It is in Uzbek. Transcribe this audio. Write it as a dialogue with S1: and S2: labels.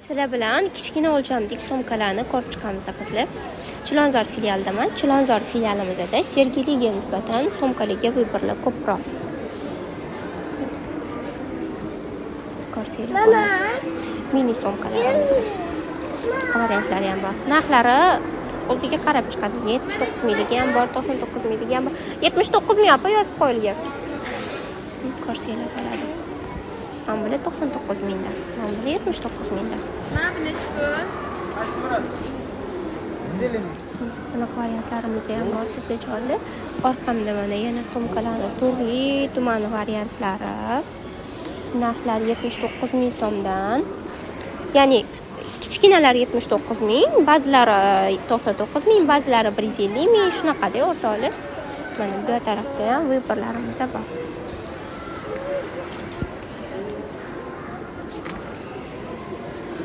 S1: Sizlar bilan kichkina o'lchamdagi sumkalarni ko'rib chiqamiz, qizlar. Chilonzor filialidaman. Chilonzor filialimizda Sergeliga nisbatan sumkalarga выбор lar ko'proq. Ko'rsanglar bo'ladi. Mini sumkalarimiz. Variantlari ham bor. Narxlari o'ziga qarab chiqadi. 79 mingligi ham bor, 99 mingligi ham bor. 79 ming, opa, yozib qo'yilgan. Ko'rsanglar bo'ladi. Mana bular 99 mingdan. Mana bular 79 mingdan.
S2: Mana bu nechi pul?
S1: Bunaqa variantlarimiz ham bor, qizlarjonlar. Orqamda mana yana sumkalarni turli tuman variantlari. Narxlari 79 ming so'mdan. Ya'ni kichkinalar 79 ming, ba'zilari 99 ming, ba'zilari 150 ming, shunaqada, o'rtoqlar. Mana bu tarafda ham выбор larimiz bor.